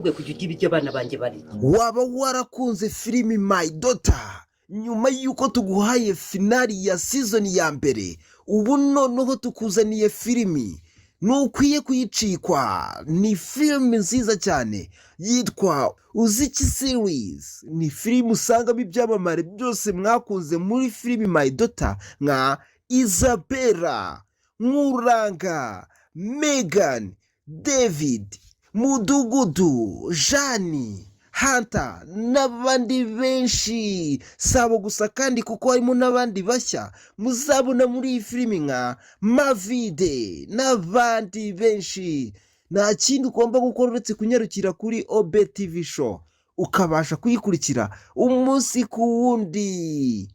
Kujya urya ibiryo abana banjye barya. Waba warakunze filimi My Daughter? Nyuma y'uko tuguhaye finale ya season ya mbere, ubu noneho tukuzaniye filimi ntukwiye kuyicikwa. Ni filimi nziza cyane yitwa Uziki Series. Ni filimi usangamo ibyamamare byose mwakunze muri filimi My Daughter, nka Isabella, Nkuranga, Megan, David, Mudugudu, Jani, Hanta n'abandi benshi. Si abo gusa kandi, kuko harimo n'abandi bashya muzabona muri iyi filimi nka Mavide n'abandi benshi. Nta kindi ugomba gukora uretse kunyarukira kuri Obe TV Show, ukabasha kuyikurikira umunsi ku wundi.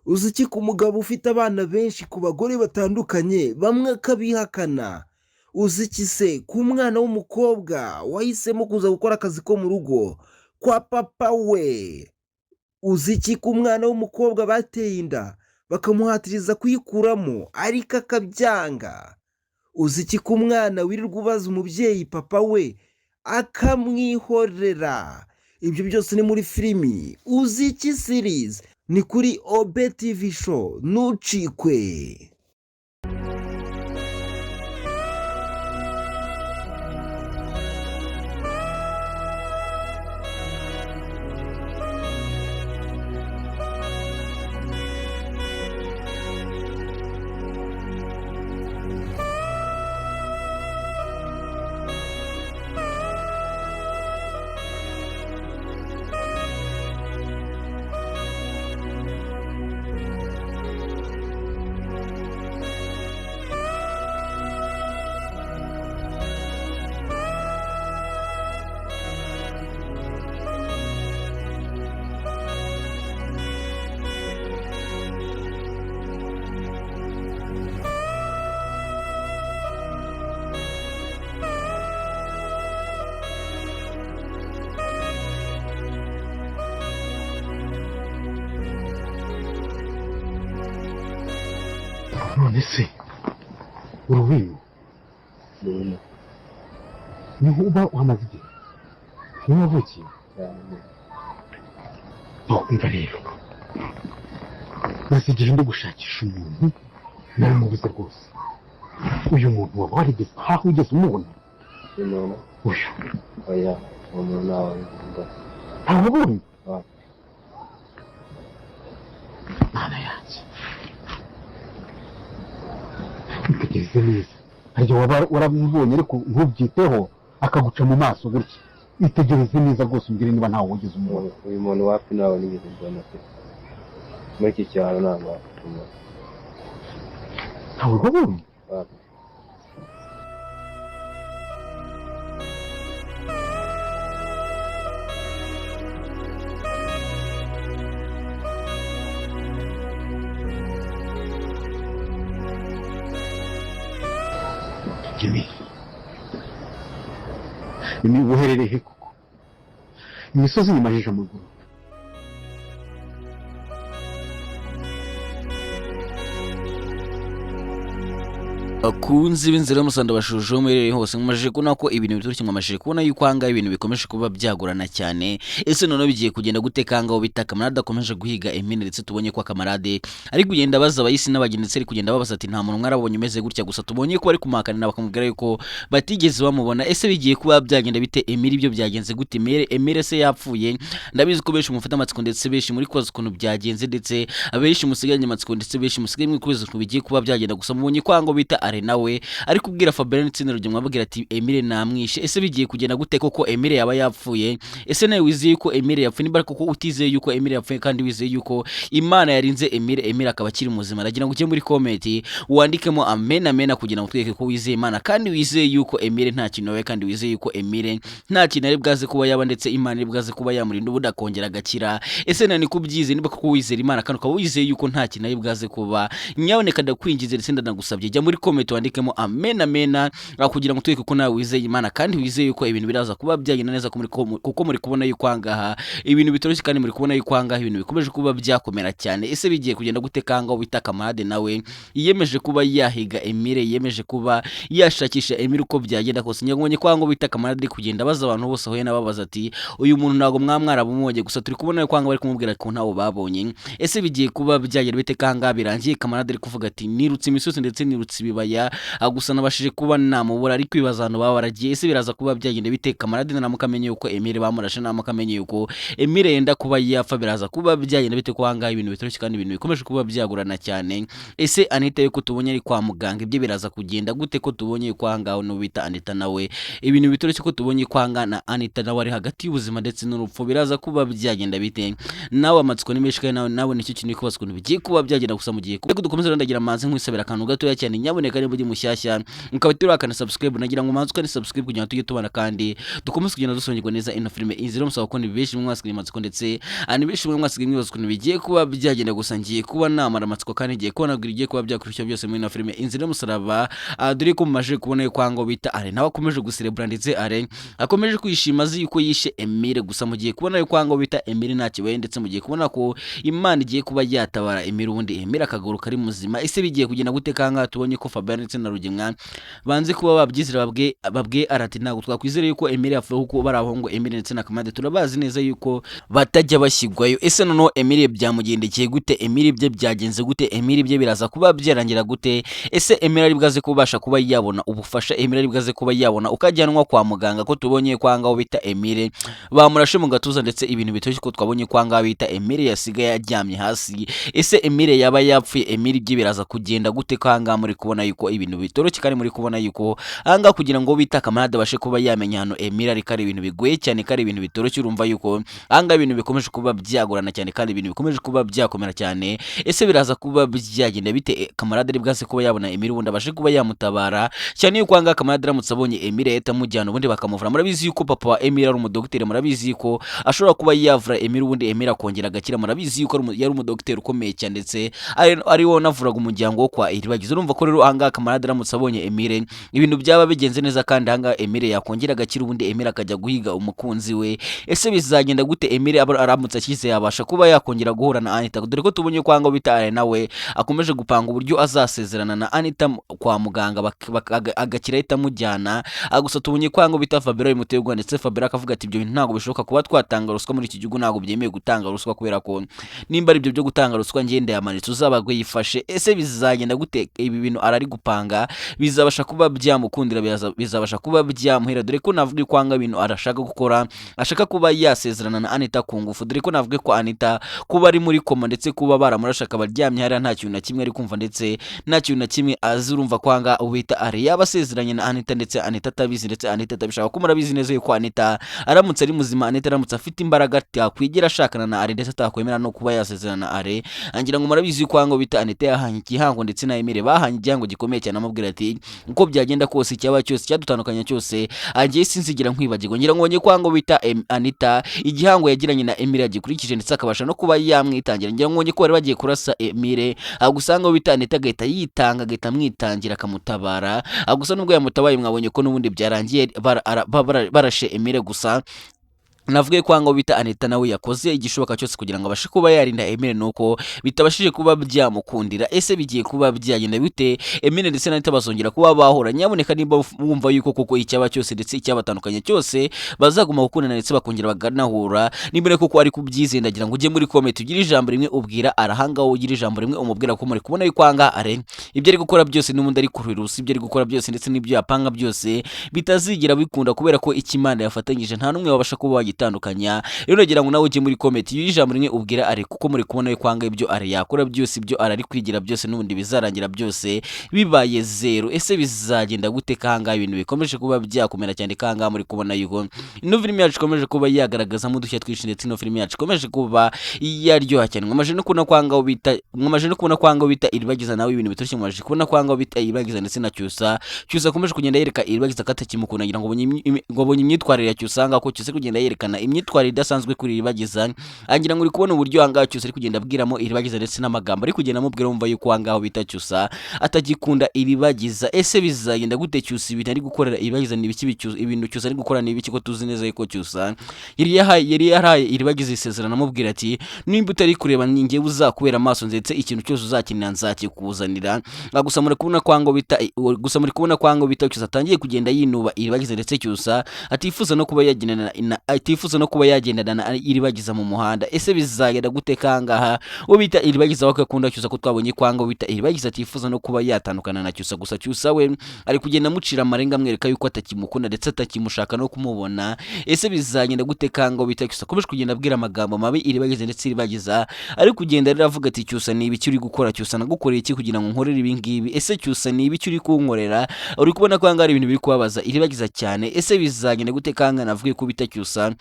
Uzi iki ku mugabo ufite abana benshi ku bagore batandukanye, bamwe akabihakana? Uzi iki se ku mwana w'umukobwa wahisemo kuza gukora akazi ko mu rugo kwa papa we? Uzi iki ku mwana w'umukobwa bateye inda, bakamuhatiriza kuyikuramo ariko akabyanga? Uzi iki ku mwana wirirwa ubaza umubyeyi papa we akamwihorera? Ibyo byose ni muri filimi Uzi Iki Series, ni kuri Obe TV Show, ntucikwe. None se uruwino niho uba uhamaze igihe? Niho wavukiye? Umva rero, maze igihe ndi gushakisha umuntu, naramubuze rwose. Uyu muntu waba warigeze aho, ugeze umubona? Umuntu? Uyu. Oya, uwo muntu ntawe mbona. Ntawubonye? Wapi. Mana yanjye, itegereze neza. Hari igihe waba waramubonye ariko ntubyiteho, akaguca mu maso gutya. Itegereze neza rwose, umbwire niba ntawe wigeze umubona. Uyu muntu wapi, ntawe nigeze mbona pe. Muri iki cyaro ntabwo wamubona. Ntawe wabonye? Wapi. Jimmy, Jimmy, uherereye he koko? Imisozi nyimajije amaguru. Bakunzi b'inzira y'umusanda, bashuje muherereye hose, mwamajije kubona ko ibintu biturutse, mwamajije kubona yuko ahangaha ibintu bikomeje kuba byagorana cyane. Ese noneho bigiye kugenda gute kangaho bita Kamarade akomeje guhiga Emine? Ndetse tubonye ko Kamarade ari kugenda abaza abayisi n'abageni, ndetse ari kugenda babaza ati: "Nta muntu mwarabonye umeze gutya?" Gusa tubonye ko bari kumuhakanira, bakamubwira yuko batigeze bamubona. Ese bigiye kuba byagenda bite? Emile ibyo byagenze gute? Emile se yapfuye? Ndabizi ko benshi mufite amatsiko, ndetse benshi muri kubaza ukuntu byagenze, ndetse abenshi musigaranye amatsiko, ndetse benshi musigaye muri ukuntu bigiye kuba byagenda. Gusa mubonye ko ngo bita Are nawe ari kubwira Fabien ndetse na Rugema, ababwira ati: "Emile namwishe." Ese bigiye kugenda gute koko? Emile yaba yapfuye? Ese nawe wizeye yuko Emile yapfuye? Niba koko utizeye yuko Emile yapfuye kandi wizeye yuko Imana yarinze Emile, Emile akaba akiri muzima, ndagira ngo ujye muri comment wandikemo amen, amen, kugira ngo twereke ko wizeye Imana kandi wizeye yuko Emile nta kintu yabaye, kandi wizeye yuko Emile nta kintu ari bwaze kuba yaba, ndetse Imana iri bwaze kuba yamurinda ubundi akongera agakira. Ese nani kubyize? Niba koko wizera Imana kandi ukaba wizeye yuko nta kintu ari bwaze kuba, nyaboneka ndakwinginze ndetse ndanagusabye, jya muri comment. comment wandikemo amen amena, kugira ngo twereke ko nawe wizeye Imana kandi wizeye yuko ibintu biraza kuba byagenda neza, kuko muri kubona yuko ahangaha ibintu bitoroshye, kandi muri kubona yuko ahangaha ibintu bikomeje kuba byakomera cyane. Ese bigiye kugenda gute kanga bita Kamarade nawe yiyemeje kuba yahiga Emile, yiyemeje kuba yashakisha Emile uko byagenda kose? Nyabonye ko ahangaha bita Kamarade ari kugenda abaza abantu bose ahuye n'ababaza ati uyu muntu ntabwo mwarabumubonye? Gusa turi kubona yuko ahangaha bari kumubwira ko ntawo babonye. Ese bigiye kuba byagenda bite kanga birangiye Kamarade ari kuvuga ati nirutse imisozi ndetse nirutse ibibaya, gusa nabashije kuba namubura, ari kwibaza ahantu baba baragiye. Ese biraza kuba byagenda bite Kamarade naramuka amenye yuko Emile bamurashe, naramuka amenye yuko Emile yenda kuba yapfa? Biraza kuba byagenda bite ko ahangaha ibintu bitoroshye kandi ibintu bikomeje kuba byagurana cyane? Ese Anita yuko tubonye ari kwa muganga, ibyo biraza kugenda gute ko tubonye ko ahangaha n'uwo bita Anita nawe ibintu bitoroshye, ko tubonye ko ahangaha na Anita nawe ari hagati y'ubuzima ndetse n'urupfu? Biraza kuba byagenda bite? Nawe amatsiko ni menshi, kandi nawe nicyo kintu kubaza ukuntu bigiye kuba byagenda. Gusa mu gihe kuko dukomeza rero, ndagira manze nkwisabira akantu gatoya cyane. Nyaboneka niba uri mushyashya ukaba turakana subscribe, nagira ngo manze ukane subscribe kugira ngo tujye tubana kandi dukomeze kugenda dusongerwa neza ino filime inzira. Musaba ko ni benshi mwasigaye amatsiko, ndetse ni benshi mwasigaye mwibaza ukuntu bigiye kuba byagenda. Gusa ngiye kuba namara amatsiko kandi ngiye kuba nabwira igiye kuba byakurikira byose muri ino filime Inzira y'Umusaraba, dore ko mumaje kubona yuko ahangaho bita Are nawe akomeje guserebura, ndetse Are akomeje kwishima azi yuko yishe Emile. Gusa mugiye kubona yuko ahangaho bita Emile ntacyo kibaye, ndetse mugiye kubona ko Imana igiye kuba yatabara Emile, ubundi Emile akagaruka ari muzima. Ese bigiye kugenda gute kangaha tubonye ko Fabien ndetse na Rugemwa banze kuba babyizera, babwe arati ntabwo twakwizera yuko Emile yapfuye, kuko bari abahungu Emile ndetse na Kamade turabazi neza yuko batajya bashyigwayo. Ese noneho Emile byamugendekeye gute? Emile bye byagenze gute? Emile bye biraza kuba byarangira gute? Ese Emile ari bwaze kubasha kuba yabona ubufasha? Emile ari bwaze kuba yabona ukajyanwa kwa muganga, ko tubonye ko ahangaho bita Emile bamurashe mu gatuza, ndetse ibintu bitoshye, ko twabonye ko ahangaha bita Emile yasigaye aryamye hasi? Ese Emile yaba yapfuye? Emile ibye biraza kugenda gute ko ahangaha muri kubona yuko ibintu bitoroshye, kandi muri kubona yuko ahangaha kugira ngo bita Kamarade abashe kuba yamenya ahantu Emile ari, ko ari ibintu bigoye cyane, ko ari ibintu bitoroshye? Urumva yuko ahangaha ibintu bikomeje kuba byagorana cyane kandi ibintu bikomeje kuba byakomera cyane. Ese biraza kuba byagenda bite? Kamarade ari bwaze kuba yabona Emile, ubundi abashe kuba yamutabara, cyane yuko ahangaha Kamarade aramutse abonye Emile yahita amujyana ubundi bakamuvura. Murabizi yuko papa wa Emile ari umudogiteri, murabizi yuko ashobora kuba yavura Emile ubundi Emile akongera agakira. Murabizi yuko yari umudogiteri ukomeye cyane, ndetse ari we wanavuraga umuryango wo kwa Iribagiza. Urumva ko rero ahangaha Kamarade aramutse abonye Emile ibintu byaba bigenze neza, kandi ahangaha Emile yakongera agakira, ubundi Emile akajya guhiga umukunzi we. Ese bizagenda gute? Emile aba aramutse akize yabasha kuba yakongera guhura na Anita, dore ko tubonye ko ahangaha bita Alain nawe akomeje gupanga uburyo azasezerana na Anita kwa muganga agakira ahita amujyana. Gusa tubonye ko ahangaha bita Fabiola bimuteye ubwoba, ndetse Fabiola akavuga ati ibyo bintu ntabwo bishoboka kuba twatanga ruswa muri iki gihugu, ntabwo byemewe gutanga ruswa, kubera ko nimba ari ibyo byo gutanga ruswa ngende yamanitse uzabagwe yifashe. Ese bizagenda gute? Ibi bintu arari gupanga bizabasha kuba byamukundira? Bizabasha kuba byamuhira? Dore ko navuga ko ahangaha ibintu arashaka gukora, ashaka kuba yasezerana na Anita ku ngufu, dore ko navuga ko Anita kuba ari muri koma ndetse kuba baramurashe akaba aryamye hariya nta kintu na kimwe ari kumva ndetse nta kintu na kimwe azi. Urumva ko ahangaha ubita Ari yaba asezeranye na Anita ndetse Anita atabizi, ndetse Anita atabishaka, kuko murabizi neza yuko Anita aramutse ari muzima, Anita aramutse afite imbaraga atakwigira ashakana na Ari, ndetse atakwemera no kuba yasezerana na Ari. Ngira ngo murabizi yuko ahangaha bita Anita yahanye igihango ndetse na Emile bahanye igihango gikomeye cyane, amubwira ati uko byagenda kose, icyaba cyose cyadutandukanya cyose, agiye sinzigera nkwibagirwa. Ngira ngo mbonye ko ahangaha bita Anita igihango yagiranye na Emile yagikurikije, ndetse akabasha no kuba yamwitangira. Ngira ngo mbonye ko bari bagiye kurasa Emile, gusa ahangaha bita Anita agahita yitanga, agahita amwitangira akamutabara. Gusa nubwo yamutabaye mwabonye ko n'ubundi byarangiye barashe Emile. Gusa navuge ko ahangaha bita Anita nawe yakoze igishoboka cyose kugira ngo abashe kuba yarinda Emile, nuko bitabashije kuba byamukundira. Ese bigiye kuba byagenda bite? Emile ndetse na Anita bazongera kuba bahura? Nyaboneka nimba wumva yuko koko icyaba cyose ndetse icyabatandukanye cyose bazaguma gukundana ndetse bakongera bakanahura, nimba koko ari kubyizeye, ndagira ngo ujye muri comment ugire ijambo rimwe ubwira arahangaho, ugire ijambo rimwe umubwira, ko muri kubona yuko ahangaha are ibyo ari gukora byose n'ubundi ari kuruhira ubusa, ibyo ari gukora byose ndetse n'ibyo yapanga byose bitazigera bikunda, kubera ko icyo Imana yafatanyije nta n'umwe wabasha kuba wagitandukanya. Rero nagira ngo nawe ujye muri comment iyo ijambo rimwe ubwira Are, kuko muri kubona yuko ahangaha ibyo Are yakora byose, ibyo Are ari kwigira byose, n'ubundi bizarangira byose bibaye zero. Ese bizagenda gute kangaha ibintu bikomeje kuba byakomera cyane, kangaha muri kubona yuko ino filime yacu ikomeje kuba yagaragazamo udushya twinshi, ndetse ino filime yacu ikomeje kuba yaryoha cyane? Mwamaje no kubona ko ahangaha bita, mwamaje no kubona ko ahangaha bita Iribagiza nawe ibintu bitoroshye. Mwamaje kubona ko ahangaha bita Iribagiza ndetse na Cyusa, Cyusa akomeje kugenda yereka Iribagiza ko atakimukunda. Ngira ngo abonye ngo abonye imyitwarire ya Cyusa ahangaha, ko Cyusa ari kugenda yerekana kwerekana imyitwarire idasanzwe kuri Iribagiza. Angira ngo uri kubona uburyo ahangaha Cyusa ari kugenda abwiramo Iribagiza ndetse n'amagambo ari kugenda amubwira, wumva yuko ahangaha bita Cyusa atagikunda Iribagiza. Ese bizagenda gute? Cyusa ibintu ari gukorera Iribagiza ni ibiki? Ibintu Cyusa ari gukora ni ibiki, ko tuzi neza yuko Cyusa yari yarahaye Iribagiza isezerano, amubwira ati nimba utari kureba ni njyewe uzakubera amaso, ndetse ikintu cyose uzakenera nzakikuzanira. Gusa muri kubona kwango bita gusa muri kubona kwango bita Cyusa atangiye kugenda yinuba Iribagiza, ndetse Cyusa atifuza no kuba yagendana na Iribagiza mu muhanda. Ese bizagenda gute kangaha uwo bita Iribagiza we akunda Cyusa, ko twabonye kwango bita Iribagiza atifuza no kuba yatandukana na Cyusa? Gusa Cyusa we ari kugenda amucira amarenga, amwereka yuko atakimukunda ndetse atakimushaka no kumubona. Ese bizagenda gute kango bita Cyusa akomeje kugenda abwira amagambo mabi Iribagiza, ndetse Iribagiza ari kugenda rero avuga ati Cyusa ni ibiki uri gukora? Cyusa nagukoreye iki kugira ngo nkorere ibi ngibi? Ese Cyusa ni ibiki uri kunkorera? Uri kubona ko ahangaha hari ibintu biri kubabaza Iribagiza cyane. Ese bizagenda gute kanga navuge ko bita Cyusa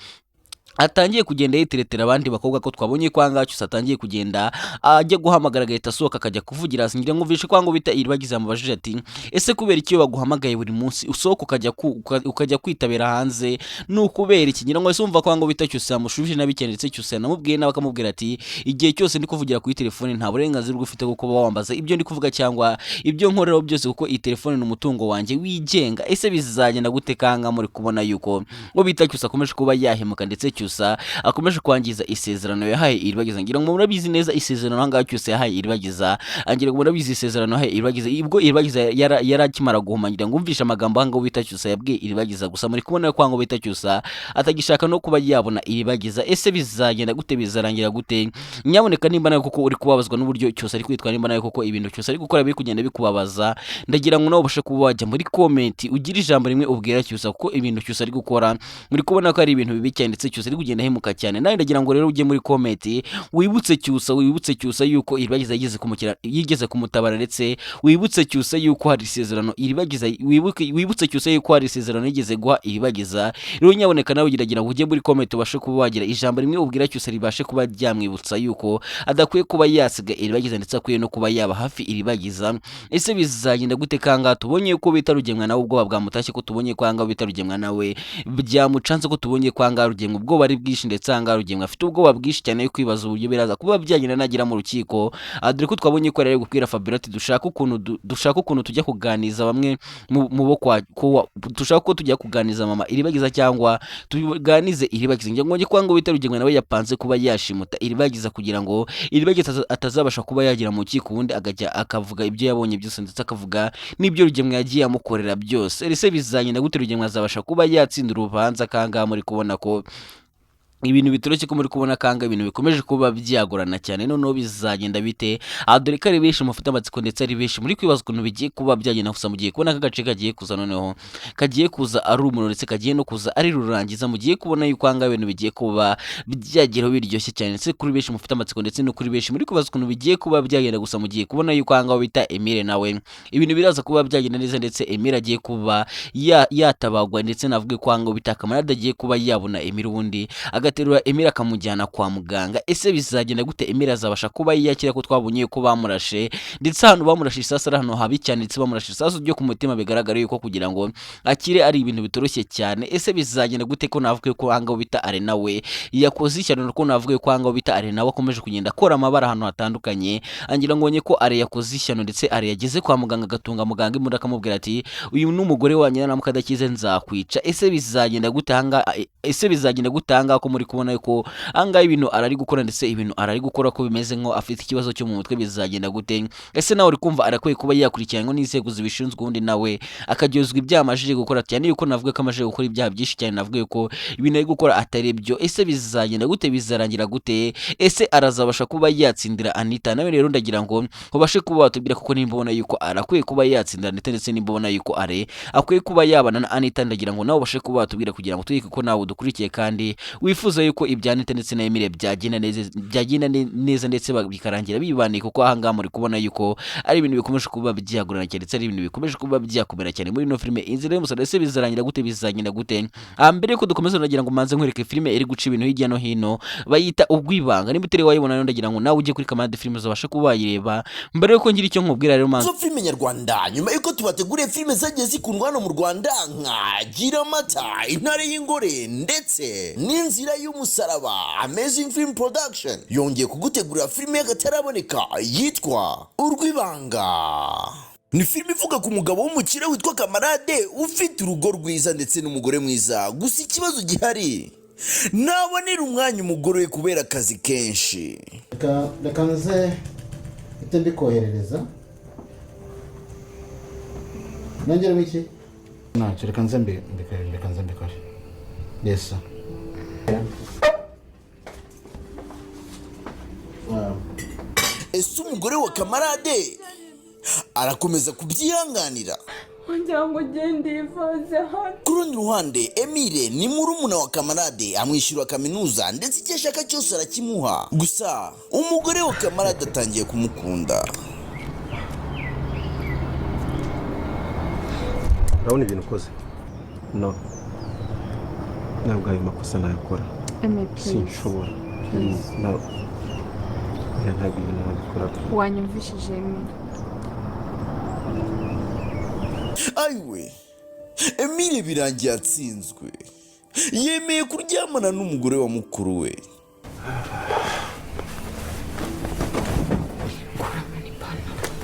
atangiye kugenda yiteretera abandi bakobwa, ko twabonye ko ahangaha Cyusa atangiye kugenda ajya guhamagara agahita asohoka akajya kuvugira hasi? Ngira ngo mvishe ko bita Iribagiza yamubajije ati ese kubera iki iyo baguhamagaye buri munsi usohoka ukajya kwitabira hanze, ni ukubera iki? Ngira ngo ese umva ko ahangaha bita Cyusa yamushubije nabi cyane, ndetse Cyusa yanamubwiye nawe akamubwira ati igihe cyose ndi kuvugira kuri telefone nta burenganzira ufite bwo kuba wambaza ibyo ndi kuvuga cyangwa ibyo nkoreraho byose, kuko iyi telefone ni umutungo wanjye wigenga. Ese bizagenda gute kanga muri kubona yuko ngo bita Cyusa akomeje kuba yahemuka, ndetse Cyusa akomeje kwangiza isezerano yahaye Iribagiza? Ngira ngo murabizi neza isezerano ahangaha Cyusa yahaye Iribagiza. Ngira ngo murabizi isezerano yahaye Iribagiza ubwo Iribagiza yari akimara guhuma. Ngira ngo umvishe amagambo ahangaha bita Cyusa yabwiye Iribagiza. Gusa muri kubona ko ahangaha bita Cyusa atagishaka no kuba yabona Iribagiza. Ese bizagenda gute? Bizarangira gute? Nyaboneka nimba nawe koko uri kubabazwa n'uburyo Cyusa ari kwitwara, nimba nawe koko ibintu Cyusa ari gukora biri kugenda bikubabaza, ndagira ngo nawe ubashe kuba wajya muri comment ugire ijambo rimwe ubwira Cyusa, kuko ibintu Cyusa ari gukora muri kubona ko ari ibintu bibi cyane, ndetse Cyusa ari kugenda ahemuka cyane. Nawe ndagira ngo rero ujye muri comment wibutse Cyusa yuko Iribagiza yigeze kumutabara, ndetse wibutse Cyusa yuko hari isezerano Iribagiza wibutse Cyusa yuko hari isezerano yigeze guha Iribagiza. Rero nyaboneka nawe ugeragira ngo ujye muri comment ubashe kuba wagira ijambo rimwe ubwira Cyusa ribashe kuba ryamwibutsa yuko adakwiye kuba yasiga Iribagiza, ndetse akwiye no kuba yaba hafi Iribagiza. Ese bizagenda gute kangaha tubonye ko bita Rugemwa nawe ubwoba bwamutashye, ko tubonye ko ahangaha bita Rugemwa nawe byamucanze, ko tubonye ko ahangaha Rugemwa ubwoba ari bwinshi, ndetse ahangaha Rugemwa afite ubwoba bwinshi cyane yo kwibaza uburyo biraza kuba byagenda nagera mu rukiko? Dore ko twabonye ko yari ari gubwira Fabiola ati dushaka ukuntu tujya kuganiza bamwe mu bo kwa dushaka ko tujya kuganiza mama Iribagiza cyangwa tuganize Iribagiza. Ngira ngo kwa ngo bita Rugemwa nawe yapanze kuba yashimuta Iribagiza kugira ngo Iribagiza atazabasha kuba yagera mu rukiko, ubundi akajya akavuga ibyo yabonye byose, ndetse akavuga n'ibyo Rugemwa yagiye amukorera byose. Ese bizagenda gute? Rugemwa azabasha kuba yatsinda urubanza kangaha muri kubona ko ibintu bitoroshye, ko muri kubona kanga ibintu bikomeje kuba byagorana cyane? Noneho bizagenda bite? Aha dore ko ari benshi mufite amatsiko, ndetse ari benshi muri kwibaza ukuntu bigiye kuba byagenda. Gusa mugiye kubona ko agace kagiye kuza noneho kagiye kuza ari umuriro, ndetse kagiye no kuza ari rurangiza. Mugiye kubona yuko ahangaha ibintu bigiye kuba byageraho biryoshye cyane, ndetse kuri benshi mufite amatsiko, ndetse no kuri benshi muri kwibaza ukuntu bigiye kuba byagenda. Gusa mugiye kubona yuko ahangaha bita Emile nawe ibintu biraza kuba byagenda neza, ndetse Emile agiye kuba yatabagwa, ndetse navuge ko ahangaha bita Kamarade agiye kuba yabona Emile, ubundi agaterura Emile akamujyana kwa muganga. Ese bizagenda gute? Emile azabasha kuba yakira, ko twabonye ko bamurashe, ndetse ahantu bamurashe isasu ari ahantu habi cyane, ndetse bamurashe isasu ryo ku mutima, bigaragara yuko kugira ngo akire ari ibintu bitoroshye cyane. Ese bizagenda gute, ko navuge ko ahangaha bita Arena we yakoze ishyano, ko navuge ko ahangaha bita Arena we akomeje kugenda akora amabara ahantu hatandukanye? Angira ngo ko Are yakoze ishyano, ndetse Are yageze kwa muganga agatunga muganga imbunda akamubwira ati uyu ni umugore wanjye, naramuka adakize nzakwica. Ese bizagenda gute ahangaha? Ese bizagenda gute ahangaha, ko muri kubona ko ahangaha ibintu arari gukora, ndetse ibintu arari gukora ko bimeze nko afite ikibazo cyo mu mutwe? Bizagenda gute? Ese nawe uri kumva arakwiye kuba yakurikiranwa n'inzego zibishinzwe, ubundi nawe akaryozwa ibyaha amajije gukora, cyane yuko navuga ko amajije gukora ibyaha byinshi cyane, navuga ko ibintu ari gukora atari byo? Ese bizagenda gute? Bizarangira gute? Ese arazabasha kuba yatsindira Anita nawe? Rero ndagira ngo ubashe kuba watubwira kuko nimba ubona yuko arakwiye kuba yatsindira Anita, ndetse nimba ubona yuko are akwiye kuba yabana na Anita, ndagira ngo nawe ubashe kuba watubwira kugira ngo twereke ko nawe udukurikiye kandi wifuza. Wifuza yuko ibya Anita ndetse na Emile byagenda neza, byagenda neza ndetse bikarangira bibaniye, kuko ahangaha muri kubona yuko ari ibintu bikomeje kuba byagorana cyane, ndetse ari ibintu bikomeje kuba byakomera cyane muri ino filime Inzira y'Umusaraba. Ese bizarangira gute? Bizagenda gute? Mbere yuko dukomeza, ndagira ngo manze nkwereke filime iri guca ibintu hirya no hino, bayita Urwibanga. Niba utari wayibona rero, ndagira ngo nawe ujye kuri Kamade Filime ubashe kuba wayireba. Mbere yuko ngira icyo nkubwira rero, manze Zo filime nyarwanda, nyuma y'uko tubateguriye filime zagiye zikundwa hano mu Rwanda nka Gira Amata, Intare y'Ingore ndetse n'Inzira y'Umusaraba, Amazing Film Production yongeye kugutegurira filime y'akataraboneka yitwa Urwibanga. Ni filime ivuga ku mugabo w'umukire witwa Kamarade, ufite urugo rwiza ndetse n'umugore mwiza. Gusa ikibazo gihari, ntabonera umwanya umugore we kubera akazi kenshi. Reka nze mpite mbikoherereza. Nongeremo iki? Ntacyo, reka nze mbikore, reka nze mbikore. Yes sir. Wow. Ese umugore wa Kamarade arakomeza kubyihanganira? Wagira ngo ugende yivanze hano. Ku rundi ruhande, Emile ni murumuna wa Kamarade, amwishyura kaminuza ndetse icyo ashaka cyose arakimuha. Gusa umugore wa Kamarade atangiye kumukunda. Urabona ibintu ukoze? No, ntabwo ayo makosa nayakora. Eme, please. Sinshobora. Please, no. Oya, ntabwo ibintu nabikora. Wanyumvishije, Eme? Ayiwe, Emile birangiye atsinzwe, yemeye kuryamana n'umugore wa mukuru we. Kuramo n'ipantaro.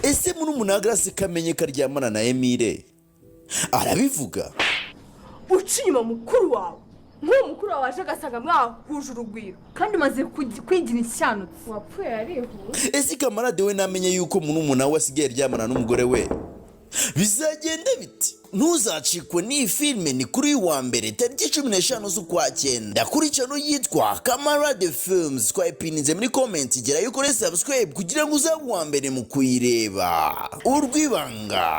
Ese murumuna wa Grace kamenye ko aryamana na Emile, arabivuga? Uca inyuma mukuru wawe, nk'uwo mukuru wawe waje agasanga mwahuje urugwiro. Kandi umaze kwigira inshyanutsi, wapfuye yarihuse. Ese Kamarade we namenye yuko murumuna we asigaye aryamana n'umugore we, bizagenda biti? Ntuzacikwe n'iyi filime. Ni kuri uyu wa mbere tariki 15 z'ukwa 9 kuri channel yitwa Kamarade Films. Twayipininze muri comment. Gerayo ukore subscribe kugira ngo uzabe uwa mbere mu kuyireba. Urwibanga.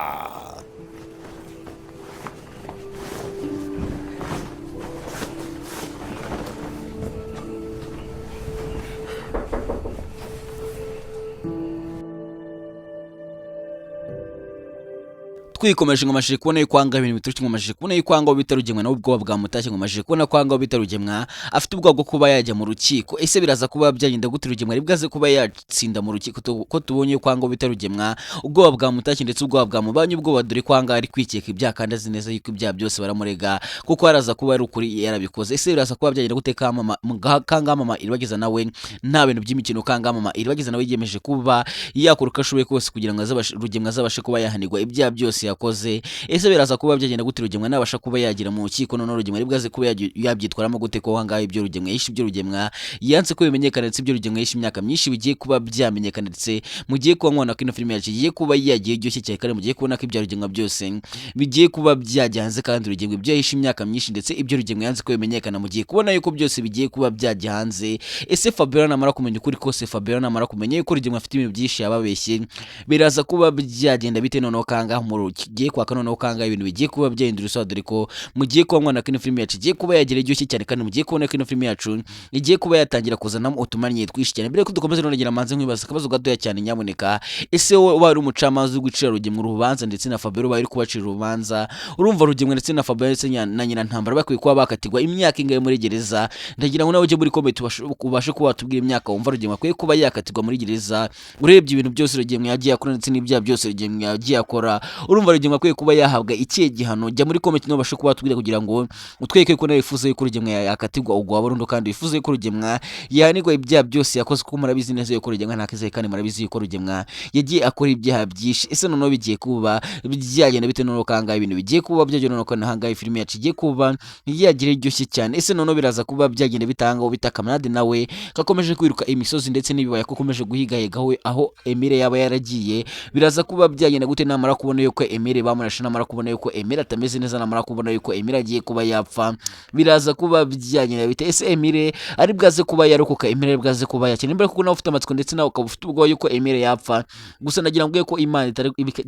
Twikomeje ngo amashije kubona yuko ahangaha ibintu biturutse, ngo amashije kubona yuko ahangaha bita Rugemwa nawe ubwoba bwamutashye, ngo amashije kubona ko ahangaha bita Rugemwa afite ubwoba bwo kuba yajya mu rukiko. Ese biraza kuba byagenda gute? Rugemwa aribwo aze kuba yatsinda mu rukiko? Ko tubonye yuko ahangaha bita Rugemwa ubwoba bwamutashye ndetse ubwoba bwamubanye ubwoba, dore ko ahangaha ari kwikeka ibyaha kandi azi neza yuko ibyaha byose baramurega kuko haraza kuba ari ukuri yarabikoze. Ese biraza kuba byagenda gute? Kangaha mama Iribageza nawe nta bintu by'imikino. Kangaha mama Iribageza nawe yiyemeje kuba yakora uko ashoboye kose kugira ngo Rugemwa azabashe kuba yahanirwa ibyaha byose yakoze. Ese biraza kuba byagenda gute Rugemwa nabasha kuba yagira mu rukiko? Noneho Rugemwa aribwo aze kuba yabyitwaramo gute, ko ahangaha ibyo Rugemwa yishe, ibyo Rugemwa yanze ko bimenyekana, ndetse ibyo Rugemwa yishe imyaka myinshi bigiye kuba byamenyekana, ndetse mugiye kuba mubona ko ino filime yacu igiye kuba yagiye iryoshye cyane, kandi mugiye kubona ko ibya Rugemwa byose bigiye kuba byajya hanze, kandi Rugemwa ibyo yahishe imyaka myinshi ndetse ibyo Rugemwa yanze ko bimenyekana, mugiye kubona yuko byose bigiye kuba byajya hanze. Ese Fabiola namara kumenya ukuri kose, Fabiola namara kumenya yuko Rugemwa afite ibintu byinshi yababeshye, biraza kuba byagenda bite? Noneho kangaha mu kigiye kwaka, noneho kangaha ibintu bigiye kuba byahindura isura, dore ko mugiye kuba mubona ko ino filime yacu igiye kuba yagira iryoshye cyane, kandi mugiye kubona ko ino filime yacu igiye kuba yatangira kuzanamo utumanye twinshi cyane. Mbere yuko dukomeza, none manze nkwibaza akabazo gatoya cyane nyaboneka. Ese wowe ubaye uri umucamanza uri gucira Rugemwa urubanza ndetse na Fabiola ubaye uri kubacira urubanza, urumva Rugemwa ndetse na Fabiola ndetse na nyina Ntambara bakwiye kuba bakatirwa imyaka ingahe muri gereza? Ndagira ngo nawe ujye muri comment ubashe kuba watubwira imyaka wumva Rugemwa akwiye kuba yakatirwa muri gereza. Urebye ibintu byose Rugemwa yagiye akora ndetse n'ibyaha byose Rugemwa yagiye akora, urumva Rugemwa akwiye kuba yahabwa ikihe gihano? Jya muri comment nawe ubashe kuba watubwira kugira ngo utwereke ko nawe wifuza yuko Rugemwa yakatirwa ugwa burundu, kandi wifuza yuko Rugemwa yahanirwa ibyaha byose yakoze, kuko murabizi neza yuko Rugemwa nta kizere, kandi murabizi yuko Rugemwa yagiye akora ibyaha byinshi. Ese noneho bigiye kuba byagenda bite? Noneho kangahe ibintu bigiye kuba byagenda? Noneho kangahe filime yacu igiye kuba yagira iryoshye cyane? Ese noneho biraza kuba byagenda bitanga aho bita Kamarade nawe kakomeje kwiruka imisozi ndetse n'ibibaya, ko akomeje guhigahiga aho Emile yaba yaragiye? Biraza kuba byagenda gute namara kubona yuko Emile Emile bamurashe, namara kubona yuko Emile atameze neza, namara kubona yuko Emile agiye kuba yapfa, biraza kuba byanyina bite? Ese Emile ari bwaze kuba yarokoka? Emile ari bwaze kuba yakira? Nimba kuko nawe ufite amatsiko ndetse nawe ukaba ufite ubwoba yuko Emile yapfa, gusa nagira ngo ko Imana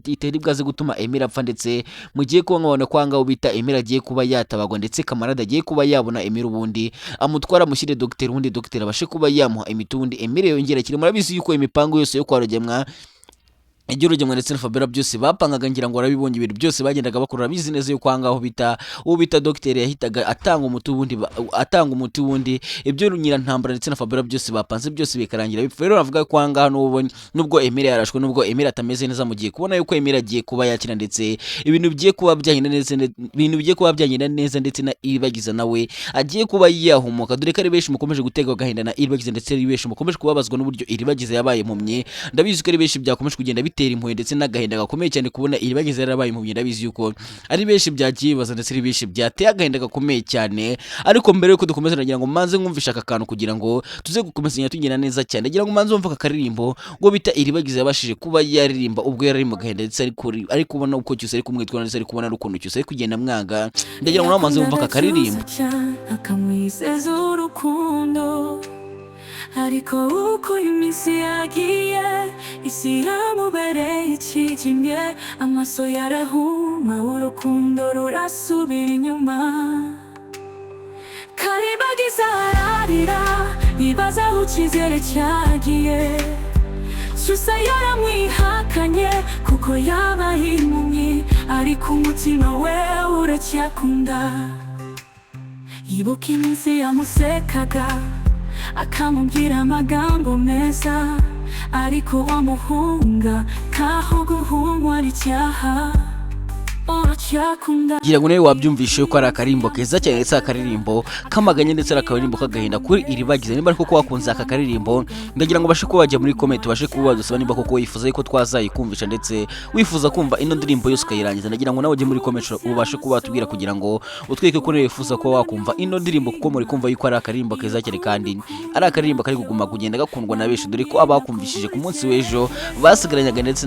itari bwaze gutuma Emile apfa, ndetse mugiye kuba nkabona ko ahangaha bita Emile agiye kuba yatabagwa, ndetse kamarade agiye kuba yabona Emile, ubundi amutwara amushyire dogiteri, ubundi dogiteri abashe kuba yamuha imiti, ubundi Emile yongera akire. Murabizi yuko imipango yose yo kwa Rugemwa, ibyo Rugemwa ndetse na Fabiola byose bapangaga, ngira ngo warabibonye, ibintu byose bagendaga bakora, urabizi neza yuko ahangaho bita uwo bita dogiteri yahitaga atanga umuti, ubundi atanga umuti, ubundi ibyo Nyirantambara ndetse na Fabiola byose bapanze byose bikarangira bipfa. Rero navuga ko ahangaha nubwo Emile yarashwe, nubwo Emile atameze neza, mugiye kubona yuko Emile agiye kuba yakira, ndetse ibintu bigiye kuba byagenda neza, ibintu bigiye kuba byagenda neza, ndetse na Iribagiza nawe agiye kuba yahumuka, dore ko ari benshi mukomeje guterwa agahinda na Iribagiza, ndetse ari benshi mukomeje kubabazwa n'uburyo Iribagiza yabaye impumyi. Ndabizi ko ari benshi byakomeje kugenda bitera impuhwe ndetse n'agahinda gakomeye cyane kubona Iribagiza yarabaye impumyi. Ndabizi yuko ari benshi byagiye bibaza, ndetse ari benshi byateye agahinda gakomeye cyane. Ariko mbere yuko dukomeza, nagira ngo manze mwumvishe aka kantu kugira ngo tuze gukomezanya tugenda neza cyane. Ndagira ngo manze wumve aka karirimbo ngo bita Iribagiza yabashije kuba yaririmba ubwo yari ari mu gahinda, ndetse ari kubona uko Cyusa ari kumwitwara, ndetse ari kubona n'ukuntu Cyusa ari kugenda amwanga. Ndagira ngo nawe manze wumve aka karirimbo. Akamwizeza urukundo, ariko uko iminsi yagiye, isi yamubereye ikijimye, amaso yarahuma, urukundo rurasubira inyuma. Karibagiza ararira, yibaza aho icyizere cyagiye. Cyusa yaramwihakanye kuko yabaye impumyi, ariko umutima we uracyakunda. Yibuka iminsi yamusekaga, akamubwira amagambo meza, ariko wamuhunga kaho guhungwa ari icyaha. Uracyakunda. Ngira ngo nawe wabyumvishe ko ari akarimbo keza cyane, ndetse akaririmbo kamaganye, ndetse ari akaririmbo k'agahinda kuri Iribagiza. Niba ariko ko wakunze aka karirimbo, ndagira ngo ubashe kuba wajya muri comment, ubashe kuba wadusaba niba koko wifuza yuko twazayikumvisha, ndetse wifuza kumva ino ndirimbo yose ukayirangiza. Ndagira ngo nawe ujye muri comment ubashe kuba watubwira kugira ngo utwereke ko nawe wifuza kuba wakumva ino ndirimbo, kuko muri kumva yuko ari akaririmbo keza cyane, kandi ari akaririmbo kari kuguma kugenda gakundwa na benshi, dore ko abakumvishije ku munsi w'ejo basigaranyaga ndetse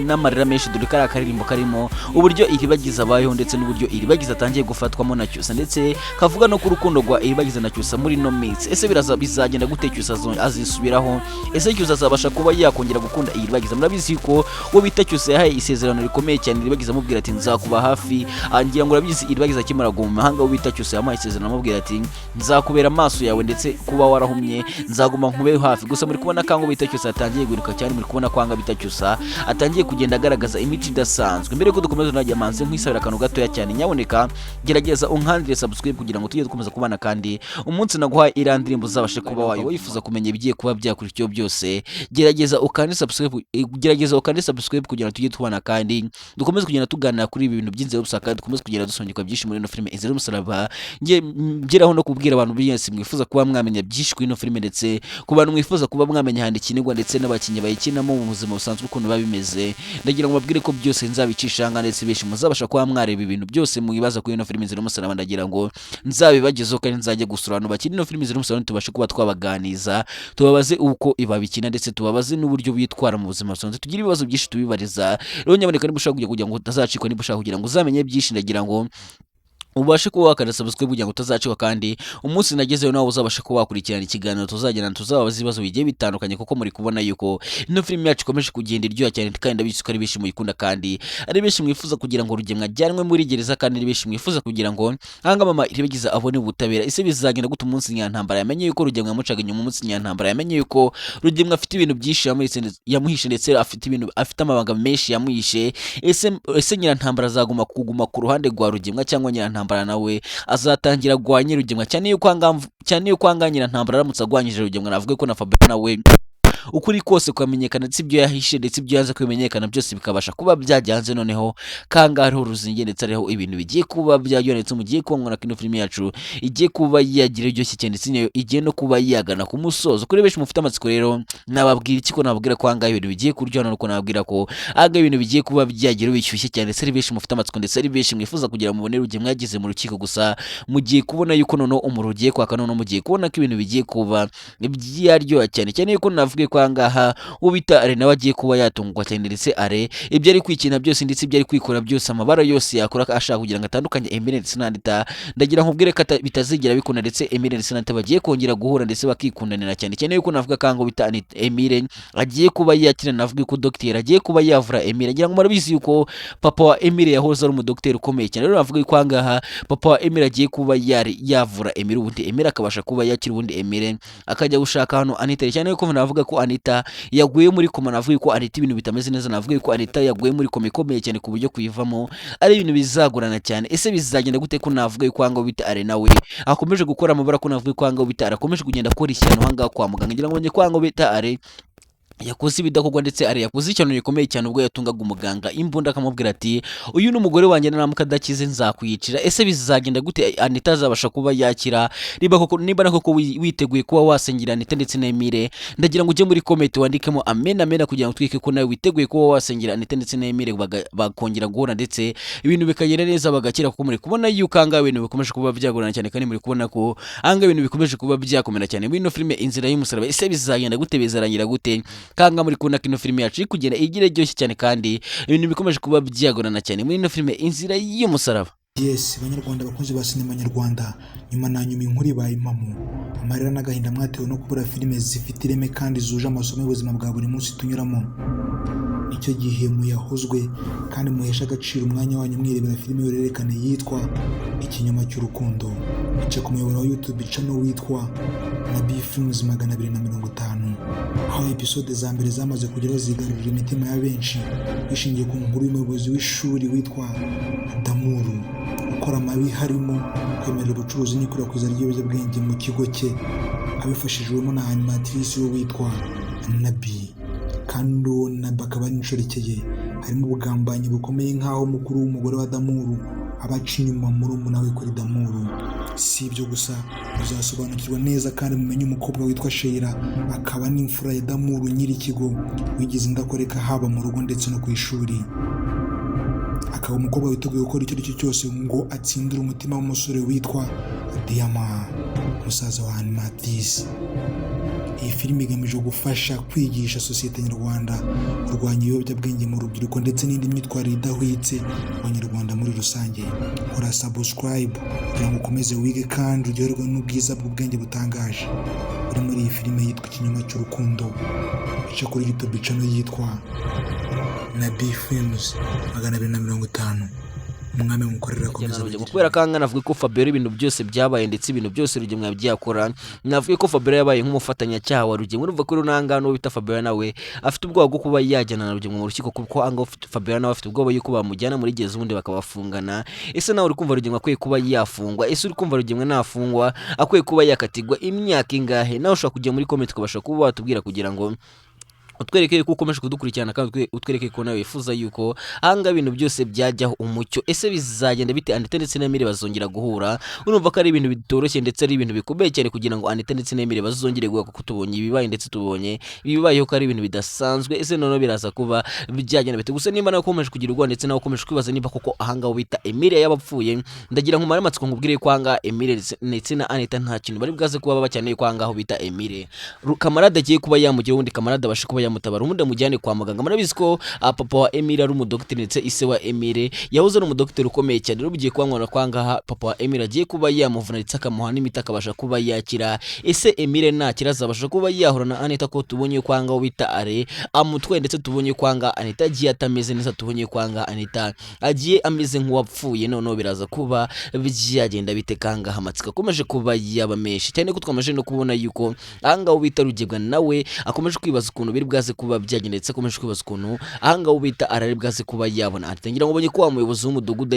n'amarira menshi, dore ko ari akaririmbo karimo uburyo Iribagiza abayeho, ndetse n'uburyo Iribagiza atangiye gufatwamo na Cyusa, ndetse kavuga no ku rukundo rwa Iribagiza na Cyusa muri ino minsi. Ese biraza bizagenda gute? Cyusa azisubiraho? Ese Cyusa azabasha kuba yakongera gukunda Iribagiza? Murabizi ko uwo bita Cyusa yahaye isezerano rikomeye cyane Iribagiza, amubwira ati: "Nzakuba hafi." Ngira ngo urabizi, Iribagiza akimara kuguma mu mahanga, uwo bita Cyusa yamuhaye isezerano, amubwira ati: "Nzakubera amaso yawe, ndetse kuba warahumye nzaguma nkube hafi." Gusa muri kubona ko bita Cyusa atangiye guhiruka cyane, muri kubona ko bita Cyusa atangiye kugenda agaragaza imico idasanzwe. Mbere yuko dukomeza, najya manze nkwisabira akantu gatoya cyane. Nyaboneka gerageza unkandire subscribe kugira ngo tujye dukomeza kubana, kandi umunsi naguhaye iriya ndirimbo uzabashe kuba wayo. Wifuza kumenya ibigiye kuba byakurikiyeho byose, gerageza ukande subscribe, gerageza ukande subscribe kugira ngo tujye tubana, kandi dukomeze kugenda tuganira kuri ibi bintu by'inzira y'umusaraba, kandi dukomeze kugenda dusongeka byinshi muri ino filime Inzira y'Umusaraba. Nge ngeraho no kubwira abantu bose mwifuza kuba mwamenya byinshi kuri ino filime, ndetse ku bantu mwifuza kuba mwamenya ahantu ikinirwa ndetse n'abakinnyi bayikinamo mu buzima busanzwe ukuntu biba bimeze, ndagira ngo mbabwire ko byose nzabicisha aha, ndetse benshi muzabasha kuba mwareba ibintu byose mwibaza kuri ino filime Inzira y'Umusaraba. Ndagira ngo nzabibagezeho, kandi nzajya gusura abantu bakina ino filime Inzira y'Umusaraba, tubashe kuba twabaganiza, tubabaze uko babikina, ndetse tubabaze n'uburyo bitwara mu buzima busanzwe, tugire ibibazo byinshi tubibariza. Rero nyaboneka, niba ushaka kugira ngo utazacikwa, niba ushaka kugira ngo uzamenye byinshi, ndagira ngo ubashe kuba wakanda subscribe kugira ngo utazacikwa, kandi umunsi nagezeyo nawe uzabashe kuba wakurikirana ikiganiro tuzagirana, tuzababaza ibibazo bigiye bitandukanye, kuko muri kubona yuko ino filime yacu ikomeje kugenda iryoha cyane, kandi ndabizi ko ari benshi muyikunda, kandi ari benshi mwifuza kugira ngo Rugemwa ajyanwe muri gereza, kandi ari benshi mwifuza kugira ngo ahanga mama Iribagiza abone ubutabera. Ese bizagenda gute umunsi Nyantambara yamenye yuko Rugemwa yamucaga inyuma, umunsi Nyantambara yamenye yuko Rugemwa afite ibintu byinshi yamuhishe, ndetse afite ibintu, afite amabanga menshi yamuhishe? Ese Nyirantambara azaguma kuguma ku ruhande rwa Rugemwa, cyangwa Nyirantambara nawe azatangira agwanye Rugemwa? Cyane yuko ahangaha Nyirantambara aramutse agwanyije Rugemwa, navuga ko na Fabiola nawe ukuri kose kwamenyekana, ndetse ibyo yahishe, ndetse ibyo yanze kubimenyekana byose bikabasha kuba byajya hanze. Noneho kangaha hariho uruzinge, ndetse hariho ibintu bigiye kuba byaryoha, ndetse mugiye kuba mwona ko ino filime yacu igiye kuba yagira iryoshye cyane, ndetse nayo igiye no kuba yagana ku musozo. Kuri benshi mufite amatsiko rero, nababwira iki? Ko nababwira ko ahangaha ibintu bigiye kuryoha, nuko nababwira ko ahangaha ibintu bigiye kuba byagira bishyushye cyane, ndetse ari benshi mufite amatsiko, ndetse ari benshi mwifuza kugira mubone Rugemwa yageze mu rukiko. Gusa mugiye kubona yuko noneho umuriro ugiye kwaka, noneho mugiye kubona ko ibintu bigiye kuba byaryoha cyane cyane, yuko navuga twe kwa ngaha uwo bita Are nawe agiye kuba yatungwa cyane, ndetse Are ibyo ari kwikina byose ndetse ibyo ari kwikora byose, amabara yose yakora ashaka kugira ngo atandukanye Emile ndetse na Anita, ndagira nkubwire ko bitazigera bikunda, ndetse Emile ndetse na Anita bagiye kongera guhura ndetse bakikundanira cyane cyane yuko navuga kango bita Anita Emile agiye kuba yakira, navuga ko dogiteri agiye kuba yavura Emile. Ngira ngo murabizi yuko papa wa Emile yahoze ari umudogiteri ukomeye cyane. Rero navuga yuko ahangaha papa wa Emile agiye kuba yari yavura Emile, ubundi Emile akabasha kuba yakira, ubundi Emile akajya gushaka hano Anita, cyane yuko navuga ko Anita yaguye muri koma. Navuga ko Anita ibintu bitameze neza, navuga ko Anita yaguye muri koma ikomeye cyane ku buryo kuyivamo ari ibintu bizagorana cyane. Ese bizagenda gute ko navuga yuko ahangaha bita Are nawe akomeje gukora amabara, ko navuga ko ahangaha bita Are akomeje kugenda akora ishyano ahangaha kwa muganga? Ngira ngo njye ko ahangaha bita Are yakoze ibidakorwa, ndetse Are yakoze ikintu gikomeye cyane ubwo yatungaga umuganga imbunda akamubwira ati uyu ni umugore wanjye, naramuka adakize nzakwiyicira. Ese bizagenda gute? Anita azabasha kuba yakira? Niba koko, niba na koko witeguye kuba wasengera Anita ndetse na Emile, ndagira ngo ujye muri comment wandikemo amen amen, kugira ngo twike ko nawe witeguye kuba wasengera Anita ndetse na Emile bakongera guhura ndetse ibintu bikagenda neza bagakira, kuko muri kubona yuko ahangaha ibintu bikomeje kuba byagorana cyane, kandi muri kubona ko ahangaha ibintu bikomeje kuba byakomera cyane muri ino filime Inzira y'Umusaraba. Ese bizagenda gute? Bizarangira gute? Kanga muri kubona ko ino filime yacu iri kugenda igira iryoshye cyane, kandi ibintu bikomeje kuba byagorana cyane muri ino filime Inzira y'Umusaraba. Yes, banyarwanda bakunzi ba sinema nyarwanda, nyuma na nyuma inkuru ibaye impamo. Amarira n'agahinda mwatewe no kubura filime zifite ireme kandi zuje amasomo y'ubuzima bwa buri munsi tunyuramo, nicyo gihe muyahozwe kandi muheshe agaciro umwanya wanyu mwirebera filime y'uruhererekane yitwa Ikinyoma cy'Urukundo. Ica ku muyoboro wa YouTube channel witwa Nabi Films 250, aho episode za mbere zamaze kugeraho zigarurira imitima ya benshi, bishingiye ku nkuru y'umuyobozi w'ishuri witwa Damuru ukora amabi harimo kwemerera ubucuruzi n'ikwirakwiza ry'ibiyobyabwenge mu kigo cye, abifashijwemo na animatrice we witwa Nabi, kandi uwo Nabi akaba ari inshoreke ye. Harimo ubugambanyi bukomeye nk'aho mukuru w'umugore wa Damuru aba aca inyuma murumuna we kuri Damuru. Si ibyo gusa, muzasobanukirwa neza kandi mumenye umukobwa witwa Sheila, akaba n'imfura ya Damuru nyir'ikigo, wigize indakoreka haba mu rugo ndetse no ku ishuri, akaba umukobwa witeguye gukora icyo ari cyo cyose ngo atsindire umutima w'umusore witwa Diyama, musaza wa Animatrice. Iyi filime igamije gufasha kwigisha sosiyete nyarwanda kurwanya ibiyobyabwenge mu rubyiruko ndetse n'indi myitwarire idahwitse mu banyarwanda muri rusange. Kora subscribe kugira ngo ukomeze wige kandi uryoherwe n'ubwiza bw'ubwenge butangaje buri muri iyi filime yitwa Ikinyoma cy'Urukundo, ica kuri YouTube channel yitwa Nabi Films 250. Umwami mukorera akomeza Rugema abagirire kubera ko ahangaha navuga ko Fabiola ibintu byose byabaye ndetse ibintu byose Rugema yabyakora, navuga ko Fabiola yabaye nk'umufatanyacyaha wa Rugema. Urumva ko runanga n'uwo bita Fabiola nawe afite ubwoba bwo kuba yajyana na Rugema mu rukiko, kuko ahangaha Fabiola nawe afite ubwoba yuko bamujyana muri gereza ubundi bakabafungana. Ese nawe uri kumva Rugema akwiye kuba yafungwa? Ese uri kumva Rugema nafungwa akwiye kuba yakatirwa imyaka ingahe? Nawe ushobora kujya muri comment ukabasha kuba watubwira kugira ngo utwereke ko ukomeje kudukurikirana, kandi utwereke ko nawe wifuza yuko ahangaha ibintu byose byajyaho umucyo. Ese bizagenda bite? Anita ndetse na Emile bazongera guhura? Urumva ko ari ibintu bitoroshye ndetse ari ibintu bikomeye cyane kugira ngo Anita ndetse na Emile bazongere guhura, kuko tubonye ibibaye ndetse tubonye ibibayeho ko ari ibintu bidasanzwe. Ese noneho biraza kuba byagenda bite? Gusa nimba nawe ukomeje kugira ubwoba ndetse nawe ukomeje kwibaza niba koko ahangaha bita Emile yaba apfuye, ndagira ngo umare amatsiko nkubwire ko ahangaha Emile ndetse na Anita nta kintu bari bwaze kuba baba cyane, ko ahangaha bita Emile Kamarade agiye kuba yamugira, ubundi Kamarade abashe kuba yamutabara, ubundi amujyane kwa muganga. Murabizi ko papa wa Emile ari umudogiteri, ndetse ise wa Emile yahoze ari umudogiteri ukomeye cyane. Rero ugiye kuba kwa ngaha papa wa Emile agiye kuba yamuvuna ndetse akamuha n'imiti akabasha kuba yakira. Ese Emile nakira azabasha kuba yahura na Anita, ko tubonye ko ahangaha bita Are amutwaye, ndetse tubonye ko ahangaha Anita agiye atameze neza, tubonye ko ahangaha Anita agiye ameze nk'uwapfuye? Noneho biraza kuba byagenda bite? Kangaha amatsiko akomeje kuba yaba menshi cyane, ko twamaze no kubona yuko ahangaha bita Rugebwa nawe akomeje kwibaza ukuntu biri bwaze kuba byagenda, ndetse akomeje kwibaza ukuntu ahangaha bita arari bwaze kuba yabona Anita. Ngira ngo ubonye ko wa muyobozi w'umudugudu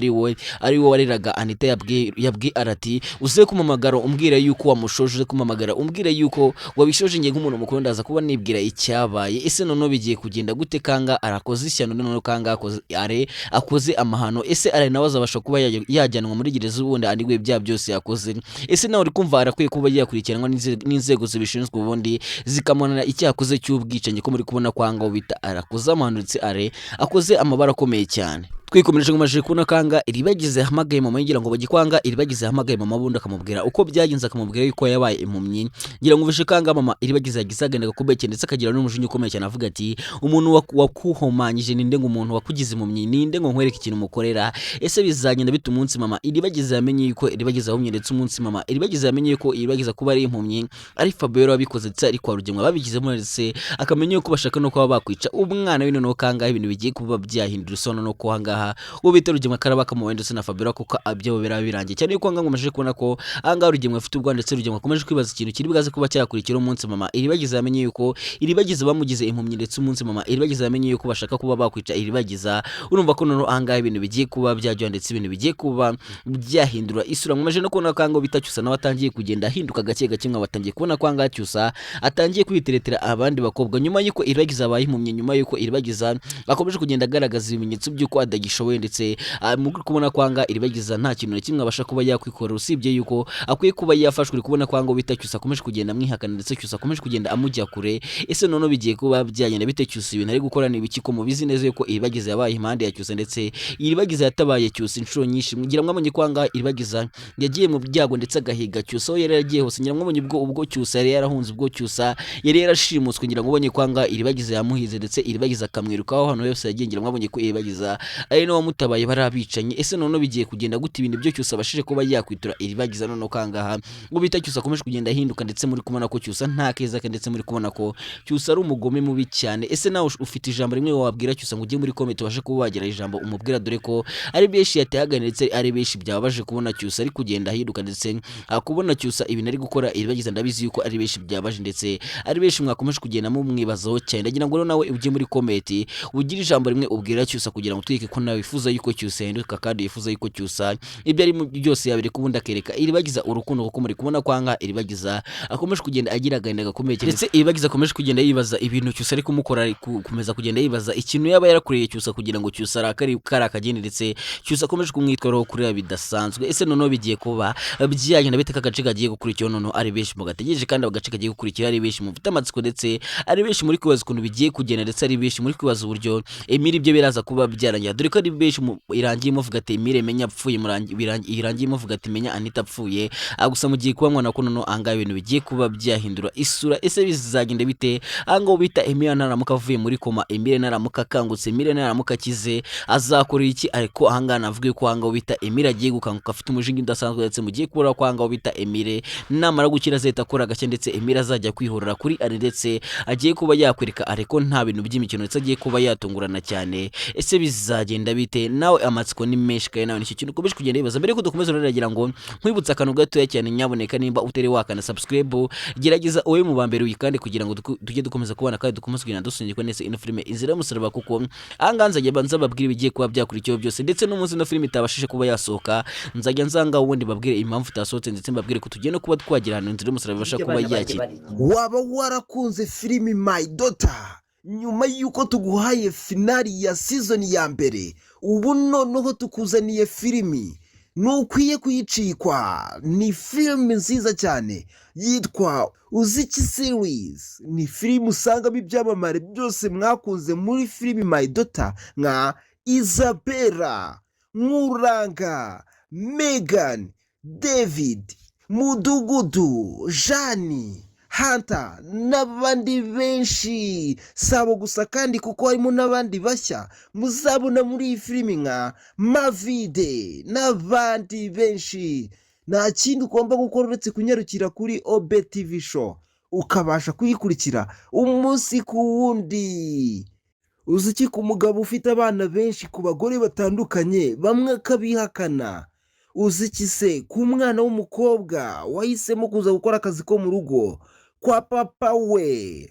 ari we wareraga Anita yabwiye arati uze kumamagara umbwira yuko wamushoje, uze kumamagara umbwira yuko wabishoje, ngiye nk'umuntu mukuru ndaza kuba nibwira icyabaye. Ese noneho bigiye kugenda gute? Kanga arakoze ishyano, noneho kanga akoze are akoze amahano. Ese are nawe azabasha kuba yajyanwa muri gereza ubundi anigwe bya byose yakoze? Ese nawe uri kumva arakwiye kuba yakurikiranwa n'inzego zibishinzwe, ubundi zikamunana icyaha akoze cy'ubwicanyi, ko muri kubona ko ahangaha bita arakoze amahano ndetse are akoze amabara akomeye cyane? Twikomereje ngo maje kubona kanga Iribagize yahamagaye mama, yigira ngo bagikwanga. Iribagize yahamagaye mama, bundi akamubwira uko byagenze, akamubwira yuko yabaye impumyi. Ngira ngo ubishe kanga mama Iribagize yagize agahinda gakomeye cyane, ndetse akagira n'umujinya ukomeye cyane, avuga ati: "Umuntu wakuhomanyije ninde? Ngo umuntu wakugize impumyi ninde? Ngo nkwereke ikintu mukorera." Ese bizagenda bite umunsi mama Iribagize yamenye yuko Iribagize ahumye, ndetse umunsi mama Iribagize yamenye yuko Iribagize kuba ari impumyi ari Fabiola wabikoze, ndetse ari kwa Rugemwa babigizemo, ndetse akamenya yuko bashaka no kuba bakwica umwana we? Noneho kangahe ibintu bigiye kuba byahindura isano no ko ahangaha uwo bita Rugemwa karaba kamuwe ndetse na Fabiola, kuko ibyo biraba birangiye cyane yuko ahangaha ngo kubona ko ahangaha Rugemwa afite ubwanwa, ndetse Rugemwa akomeje kwibaza ikintu kiri bwaze kuba cyakurikira umunsi mama Iribagiza yamenye yuko Iribagiza bamugize impumyi, ndetse umunsi mama Iribagiza yamenye yuko bashaka kuba bakwica Iribagiza. Urumva ko noneho ahangaha ibintu bigiye kuba byajya, ndetse ibintu bigiye kuba byahindura isura. Mwamaze no kubona ko ahangaha bita Cyusa nawe atangiye kugenda ahinduka gake gake. Mwa batangiye kubona ko ahangaha Cyusa atangiye kwiteretera abandi bakobwa nyuma y'uko Iribagiza abaye impumyi, nyuma y'uko Iribagiza akomeje kugenda agaragaza ibimenyetso by'uko adagishoboye, ndetse muri kubona ko ahangaha Iribagiza nta kintu na kimwe abasha kuba yakwikorera usibye yuko akwiye kuba yafashwe. Uri kubona ko ahangaha bita Cyusa akomeje kugenda amwihakana, ndetse Cyusa akomeje kugenda amujya kure. Ese noneho bigiye kuba byagenda bite? Cyusa ibintu ari gukora ni ibiki, ko mubizi neza yuko Iribagiza yabaye impande ya Cyusa, ndetse Iribagiza yatabaye Cyusa inshuro nyinshi? Ngira mwabonye ko ahangaha Iribagiza yagiye mu byago, ndetse agahiga Cyusa aho yari yaragiye hose. Ngira mwabonye ubwo Cyusa yari yarahunze, ubwo Cyusa yari yarashimuswe, ngira ngo ubonye ko ahangaha Iribagiza yamuhize, ndetse Iribagiza akamwirukaho ahantu hose yagiye. Ngira mwabonye ko Iribagiza ari nawe wamutabaye bari abicanyi. Ese noneho bigiye kugenda gute ibintu byo Cyusa abashije kuba yakwitura Iribagiza? Noneho kangaha ngo bita Cyusa akomeje kugenda ahinduka, ndetse muri kubona ko Cyusa nta keza ke, ndetse muri kubona ko Cyusa ari umugome mubi cyane. Ese nawe ufite ijambo rimwe wabwira Cyusa? Ngo ujye muri comment ubashe kuba wagira ijambo umubwira, dore ko ari benshi yatehagana, ndetse ari benshi byababaje kubona Cyusa ari kugenda ahinduka, ndetse kubona Cyusa ibintu ari gukora Iribagiza. Ndabizi yuko ari benshi byabaje, ndetse ari benshi mwakomeje kugenda mumwibazaho cyane. Ndagira ngo rero nawe ujye muri comment ugire ijambo rimwe ubwira Cyusa, kugira ngo twereke ko nawe wifuza yuko Cyusa yahinduka, kandi wifuza yuko Cyusa ibyo ari byose yabireka, ubundi akereka Iribagiza urukundo, kuko muri kubona kwanga Iribagiza akomeje kugenda agira agahinda gakomeye cyane, ndetse Iribagiza akomeje kugenda yibaza ibintu Cyusa ari kumukora, ari gukomeza kugenda yibaza ikintu yaba yarakoreye Cyusa kugira ngo Cyusa arakare kari akagenda, ndetse Cyusa akomeje kumwitwaraho kuriya bidasanzwe. Ese noneho bigiye kuba byagenda bite? Agace kagiye gukurikiraho noneho ari benshi mugategereje, kandi agace kagiye gukurikira ari benshi mufite amatsiko, ndetse ari benshi muri kwibaza ukuntu bigiye kugenda, ndetse ari benshi muri kwibaza uburyo Emile ibyo biraza kuba byarangira, dore ko ari benshi irangiye muvuga ati "Emile menya apfuye", irangiye muvuga ati "Menya Anita apfuye". Gusa mugiye kuba mwana ko noneho ahangaha ibintu bigiye kuba byahindura isura. Ese bizagenda bite ahangaha bita Emile naramuka avuye muri koma, Emile naramuka akangutse, Emile naramuka akize, azakora iki? Ariko ahangaha navuga ko ahangaha bita Emile agiye gukanguka afite umujinya udasanzwe, ndetse mugiye kubura ko ahangaha bita Emile namara gukira azahita akora agashya, ndetse Emile azajya kwihorera kuri Ari, ndetse agiye kuba yakwereka ariko nta bintu by'imikino, ndetse agiye kuba yatungurana cyane. Ese bizagenda bite? Nawe amatsiko ni menshi, kandi nawe nicyo kintu ukomeje kugenda wibaza. Mbere yuko dukomeza rero, nagira ngo nkwibutse akantu gatoya cyane. Nyaboneka nimba utari wakana subscribe, gerageza ube mu ba mbere uyikande, kugira ngo tujye dukomeza kubana kandi dukomeze kugenda dusungirwa neza ino filime Inzira y'Umusaraba, kuko ahangaha nzajya nza babwira ibigiye kuba byakurikiyeho byose, ndetse n'umunsi ino filime itabashije kuba yasohoka nzajya nzanga ubundi babwire impamvu itasohotse, ndetse mbabwire ko tugiye no kuba twagira ahantu Inzira y'Umusaraba ibasha Ibyo kuba abana banjye yakira. barya. Waba warakunze filimi My Daughter, nyuma y'uko tuguhaye finale ya season ya mbere, ubu noneho tukuzaniye filimi ntukwiye kuyicikwa. Ni filimi nziza cyane yitwa Uziki Series. Ni filimi usangamo ibyamamare byose mwakunze muri filimi My Daughter, nka Isabella, Nkuranga, Megan, David, Mudugudu, Jani, Hanta n'abandi benshi. Si abo gusa kandi, kuko harimo n'abandi bashya muzabona muri iyi filimi nka Mavide n'abandi benshi. Nta kindi ugomba gukora uretse kunyarukira kuri Obe TV Show, ukabasha kuyikurikira umunsi ku wundi. Uzi iki ku mugabo ufite abana benshi ku bagore batandukanye, bamwe akabihakana? Uzi iki se ku mwana w'umukobwa wahisemo kuza gukora akazi ko mu rugo kwa papa we?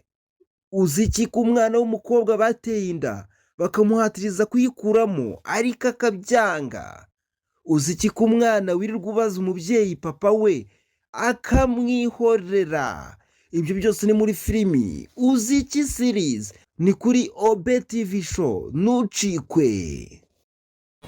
Uzi iki ku mwana w'umukobwa bateye inda bakamuhatiriza kuyikuramo ariko akabyanga? Uzi iki ku mwana wirirwa ubaza umubyeyi papa we akamwihorera? Ibyo byose ni muri filimi Uzi Iki Series, ni kuri Obe TV Show, ntucikwe.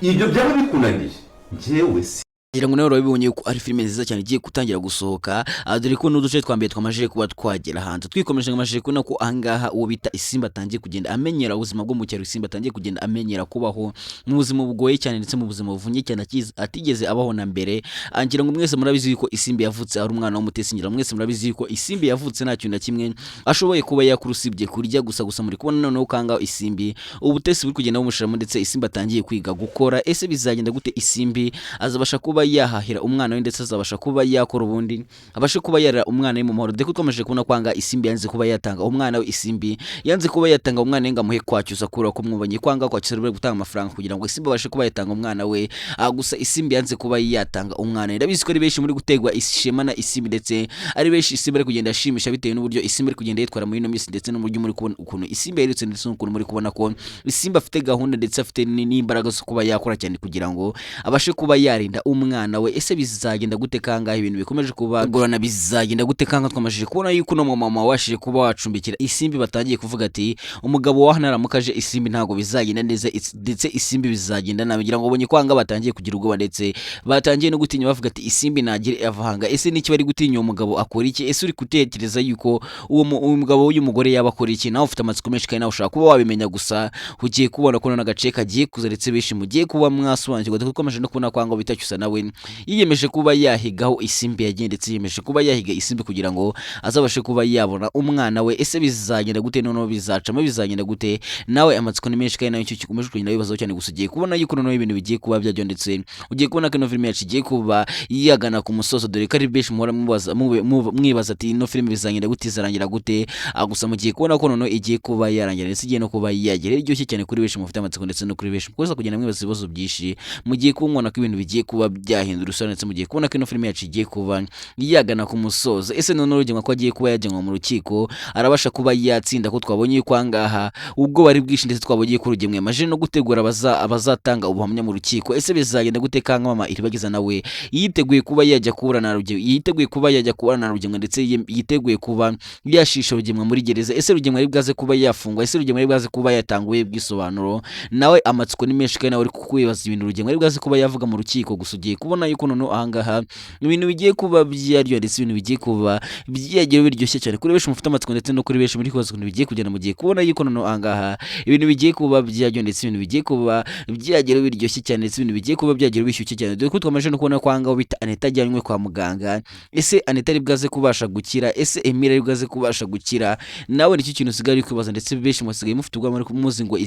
Ibyo byaba bikunaniye njyewe si Ngira ngo nawe urabibonye ko ari filime nziza cyane igiye gutangira gusohoka, dore ko n'uduce twa mbere twamajije kuba twagera hanze. Twikomeje, ngamajije kubona ko ahangaha uwo bita Isimbi atangiye kugenda amenyera ubuzima bwo mu cyaro. Isimbi atangiye kugenda amenyera kubaho mu buzima bugoye cyane ndetse mu buzima buvunnye cyane atigeze abaho na mbere. Ngira ngo mwese murabizi yuko Isimbi yavutse ari umwana w'umutesi. Ngira ngo mwese murabizi yuko Isimbi yavutse nta kintu na kimwe ashoboye kuba yakora usibye kurya gusa. Gusa muri kubona noneho kanga Isimbi ubutesi buri kugenda bumushiramo, ndetse Isimbi atangiye kwiga gukora. Ese bizagenda gute? Isimbi azabasha kuba yahahira umwana we, ndetse azabasha kuba yakora ubundi abashe kuba yarera umwana we mu mahoro, dore ko twamaze kubona kwanga Isimbi yanze kuba yatanga umwana we. Isimbi yanze kuba yatanga umwana we ngo amuhe kwacyuza, kubera ko mwubonye kwanga kwacyuza bari gutanga amafaranga kugira ngo Isimbi abashe kuba yatanga umwana we. Gusa Isimbi yanze kuba yatanga umwana we. Ndabizi ko ari benshi muri gutegwa ishema na Isimbi, ndetse ari benshi Isimbi ari kugenda ashimisha bitewe n'uburyo Isimbi ari kugenda yitwara muri ino minsi, ndetse n'uburyo muri kubona ukuntu Isimbi yaherutse, ndetse n'ukuntu muri kubona ko Isimbi afite gahunda, ndetse afite n'imbaraga zo kuba yakora cyane kugira ngo abashe kuba yarinda umwana we. Ese bizagenda gute kangahe ibintu bikomeje kuba gorana? Bizagenda gute kanga twamajije kubona yuko uno mama washije kuba wacumbikira Isimbi batangiye kuvuga ati umugabo wa hano aramukaje Isimbi, ntabwo bizagenda neza, ndetse Isimbi bizagenda nabi. Ngira ngo ubonye kwanga batangiye kugira ubwoba, ndetse batangiye no gutinya, bavuga ati Isimbi nagire avahanga. Ese niki bari gutinya? Uwo mugabo akora iki? Ese uri gutekereza yuko uwo mugabo w'uyu mugore yaba akora iki? Nawe ufite amatsiko menshi kandi nawe ushaka kuba wabimenya. Gusa ugiye kubona ko n'agace kagiye kuza, ndetse benshi mugiye kuba mwasobanukirwa, dore ko twamaze no kubona kwanga bitacyusa nawe yiyemeje kuba yahigaho Isimbi yagiye, ndetse yiyemeje kuba yahiga Isimbi kugira ngo azabashe kuba yabona umwana we. Ese bizagenda gute noneho? Bizacamo, bizagenda gute? Nawe amatsiko ni menshi kandi nawe icyo gikomeje kugenda wibazaho cyane. Gusa ugiye kubona yuko noneho ibintu bigiye kuba byaryo, ndetse ugiye kubona ko ino filime yacu igiye kuba yagana ku musozo, dore ko ari benshi muhora mwibaza ati ino filime bizagenda gute, izarangira gute? Gusa mugiye kubona ko noneho igiye kuba yarangira, ndetse igiye no kuba yagera iryoshye cyane kuri benshi mufite amatsiko, ndetse no kuri benshi mukomeza kugenda mwibaza ibibazo byinshi. Mugiye kubona ko ibintu bigiye kuba byahindura isura, ndetse mugiye kubona ko ino filime yacu igiye kuba yagana ku musozo. Ese noneho Rugema ko agiye kuba yajyanwa mu rukiko, arabasha kuba yatsinda, ko twabonye yuko ahangaha ubwo bari bwinshi, ndetse twabonye ko Rugemwe yamaze no gutegura abazatanga ubuhamya mu rukiko? Ese bizagenda gute kanga mama Iribagiza nawe yiteguye kuba yajya kuburana na Rugemwe, yiteguye kuba yajya kuburana na Rugemwe, ndetse yiteguye kuba yashisha Rugemwe muri gereza? Ese Rugemwe ari bwaze kuba yafungwa? Ese Rugemwe ari bwaze kuba yatanga ubuhe bwisobanuro? Nawe amatsiko ni menshi kandi nawe uri kwibaza ibintu Rugemwe ari bwaze kuba yavuga mu rukiko. Gusa ugiye kubona yuko noneho ahangaha ibintu bigiye kuba byaryoha, ndetse ibintu bigiye kuba byagira biryoshye cyane kuri benshi mufite amatsiko, ndetse no kuri benshi muri kubaza ukuntu bigiye kugenda. Mugiye kubona yuko noneho ahangaha ibintu bigiye kuba byaryoha, ndetse ibintu bigiye kuba byagira biryoshye cyane, ndetse ibintu bigiye kuba byagira bishyushye cyane, dore ko twamaze no kubona ko ahangaha bita Aneta ajyanywe kwa muganga. Ese Aneta ari bwaze kubasha gukira? Ese Emile ari bwaze kubasha gukira? Nawe nicyo kintu usigaye uri kwibaza, ndetse benshi musigaye mufite ubwoba ariko muzi ngo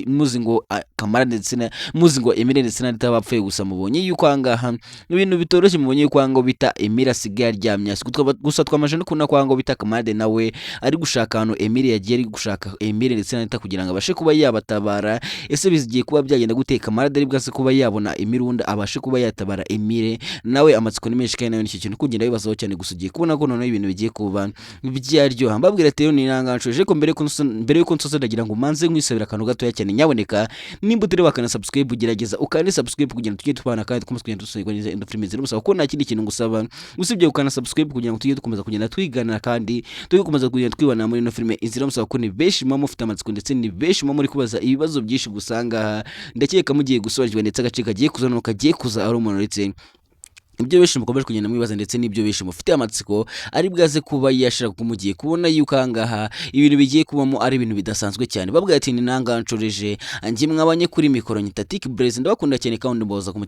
muzi ngo Kamara ndetse na muzi ngo Emile ndetse na Aneta bapfuye. Gusa mubonye yuko ahangaha ibintu bitoroshye, mubonye yuko ahangaha bita Emile asigaye aryamye hasi. Gusa twamaze no kubona ko ahangaha bita Kamarade nawe ari gushaka ahantu Emile yagiye, ari gushaka Emile ndetse na Aneta kugira ngo abashe kuba yabatabara. Ese bigiye kuba byagenda gute? Kamarade ari bwaze kuba yabona Emile ubundi abashe kuba yatabara Emile? Nawe amatsiko ni menshi kandi nawe nicyo kintu kugenda wibazaho cyane. Gusa ugiye kubona ko noneho ibintu bigiye kuba byaryoha. Mbabwira ati rero ni intanganshoje, ariko mbere yuko nsoza ndagira ngo manze nkwisabira akantu gatoya cyane. Nyaboneka nimba utari wakana subscribe, gerageza ukande subscribe kugira ngo tujye tubana kandi dukomeze kugenda dusobanukirwa neza ino filime ziri musaba, kuko nta kindi kintu ngusaba usibye gukanda subscribe kugira ngo tujye dukomeza kugenda twigana kandi tujye gukomeza kugenda twibana muri ino filime inzira musaba, ko ni benshi muba mufite amatsiko, ndetse ni benshi muba muri kubaza ibibazo byinshi. Gusa ngaha ndakeka mugiye gusobanukirwa, ndetse agace kagiye kuza noneho kagiye kuza ari umuntu, ndetse ibyo benshi mukomeje kugenda mwibaza, ndetse n'ibyo benshi mufite amatsiko ari bwaze kuba yashira, kuko mugiye kubona yuko ahangaha ibintu bigiye kubamo ari ibintu bidasanzwe cyane. Babwira ati ni nanga nshoreje njye mwabanye kuri mikoro nyita Tik Blaze, ndabakunda cyane kandi mboza ku